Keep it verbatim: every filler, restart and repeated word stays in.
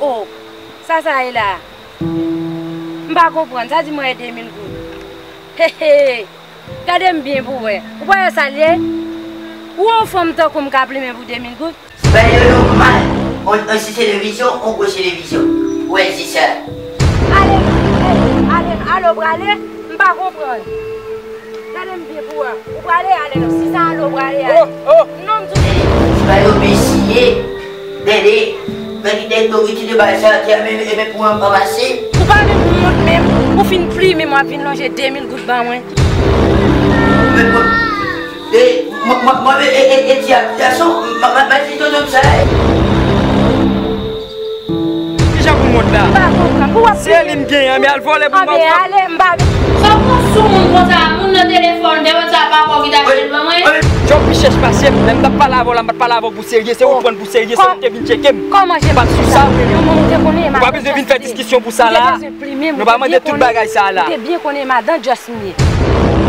Oh, sa sa ye la? M pa konprann. Sa di mwen e de mil goud. He, he. Gade m byen pou wè. Ou pa wè sa l ye? Ou yon fanm tankou m ka plimen pou de mil goud? Bagay yo nòmal. On, on ti televizyon, on gwo televizyon. Ou wè, se sa. Ale, ale, ale, ale, ou prale? M pa konprann. Gade m byen pou wè. Ou prale ale non. Si sa ale, ou prale ale. Oh, oh. Non, m di w. Bagay yo byen siye. Tande, tande, tande, tande, tande bagay sa, te men, e men pou an, an pase. Ou pa menm wont menm. Ou fin plimen m, w ap vin lonje de mil goud ban mwen. Men mwen, e, mwen, mwen, mwen, e, e, e, di a, gason, mwen, mwen, mwen, di tonton sa, e. Kijan pou mond la? M pa konprann. Pou w ap Se li m genyen, men al vòlè pou m. Anben, ale, m pa. Sa w pran sou moun konsa, moun nan telefòn, demen sa pa pa w ki ta jwenn ban mwen. Jòb pi chèch pase m, lè m t ap pale avè w la, m pa t pale avè w pou serye, se ou pran pou serye, se ou te vin tcheke m. Kòman je m pa t sou sa? Yon moun te konnen madan. Ou pa bezwen vin fè diskisyon pou sa la. Nou pa mande tout bagay sa la. Ou te byen konnen madan Just m ye.